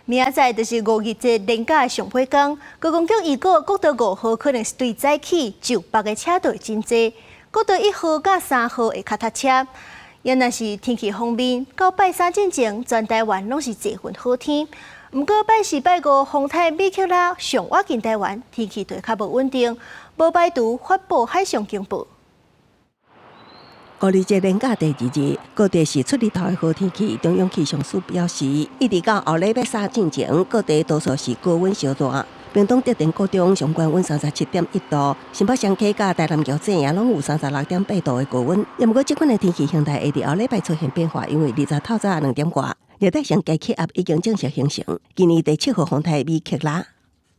明仔載就是五二節連假上尾工，觀光局預告國道五號可能是對早起就北的車隊真濟，國道一號佮三號會較塞車。也若是天氣方面，到拜三進前，全台灣攏是濟雲好天。毋過拜四、拜五風颱米克拉上倚近台灣，天氣就會較無穩定，無排除發布海上警報。五二節連假第二日，各地是出日頭的好天氣。中央氣象署表示，一直到後禮拜三進前，各地多數是高溫燒熱。屏東德田國中上懸溫37.1度，新北雙溪佮台南橋仔也攏有36.8度的高溫。毋過，這款的天氣形態會佇後禮拜出現變化，因為二十透早2點外，熱帶性低氣壓已經正式形成。今年第七號風颱米克拉。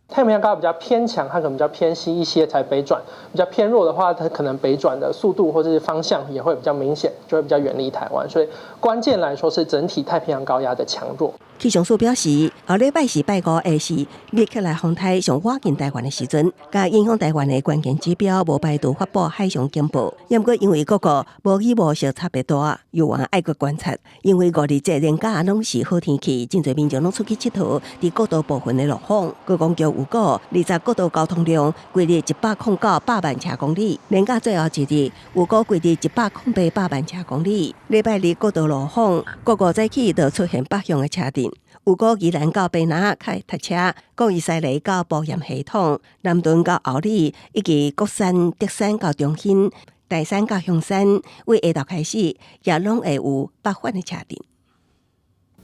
太平洋高壓比較偏強，它可能比較偏西一些才北轉；比較偏弱的話，它可能北轉的速度或者是方向也會比較明顯，就會比較遠離台灣。所以關鍵來說是整體太平洋高壓的強弱。氣象署表示，後禮拜四、拜五會是米克拉風颱上倚近台灣的時陣，佮影響台灣的關鍵指標無排除發布海上警報。毋過因為各國無雨霧相差別大，猶原愛閣觀察。因為五二節連假攏是好天氣，真濟民眾攏出去𨑨迌，佇國道部分的路況，觀光局預估二十國道交通量規日109萬車公里，連假最後一日預估規日108萬車公里。禮拜二國道路況，各個早起就出現北向的車陣。預估宜蘭到卑南較會塞車，國一西螺到埔鹽系統，南屯到后里，以及國三、竹山到中興、大山到香山，為下晝開始也攏會有北返的車陣。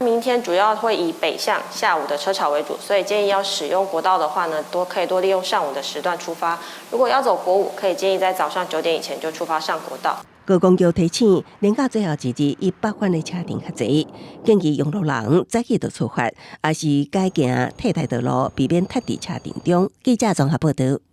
明天主要會以北向下午的車潮為主，所以建議要使用國道的話呢，多可以多利用上午的時段出發。如果要走國五，可以建議在早上9點以前就出發上國道。觀光局提醒，連假最後一日以北返的車陣較濟，建議用路人早起就出發，抑是改行替代道路，避免塞佇車陣中。記者綜合報道。